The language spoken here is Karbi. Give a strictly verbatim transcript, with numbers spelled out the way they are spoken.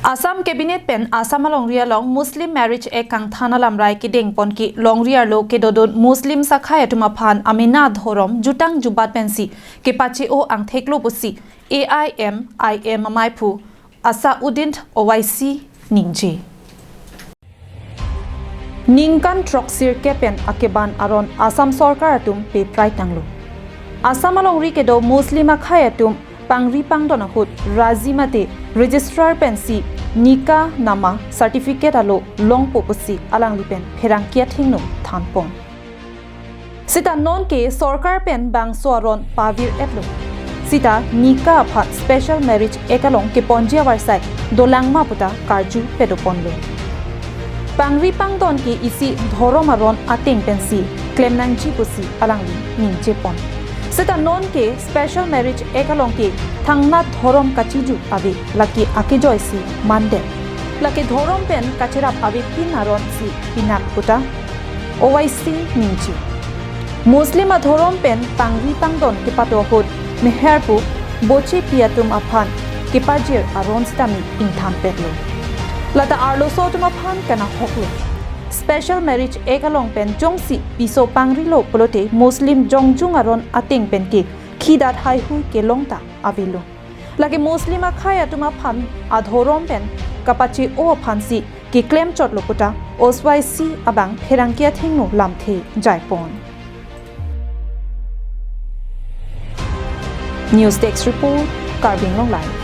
Assam Cabinet pen Assam alongri along Muslim Marriage Act kangthan alamrai kedengpon ke longri arlo kedodun Muslim akhei atum aphan amena dhorom jutang jubat pensi kepache-o angthek lo pusi A I M I M amaiphu Asauddin Owaisi ningje. Ningkan throksirkep pen akeban aron Assam sorkar atum peprai tanglo. Assam alongri kedo Muslim akhei atum pangri pangdon ahut raji mate registrar pensi nikah nama certificate alo longpo pusi alangli pen pherangke athengno thanpon. Sita nonke sorkar pen bangso aron pavir-etlo. Sita nikah aphan Special Marriage Act along keponji avarsai dolang ma puta karju pedoponlo. Pangri pangdon ke isi dhorom aron ateng pensi klem nangji pusi alangli ningjepon. Sita nonke Special Marriage Act along ke thangnat dhorom kachiju ave, lake akejoisi mandet. Lake dhorom pen kacherap avepin aronsi pinat puta Owaisi ningje. Muslim adhorom pen pangri pangdon kepato ahut meher pu bochepi atum aphan kepajir aron sitame ingthanpetlo. Lata arloso atum aphan kanahoklo. Special Marriage Act along pen jongsi piso pangrilo pulote Muslim jongjung aron ateng pen ke khidat haihui kelong ta avelo. Lake Muslim akhei atum aphan adhorom pen kapache-o aphansi keklem chotlo puta Owaisi abang pherangke athengno lamthe jaipon. News Desk Report, Karbi Anglong Live.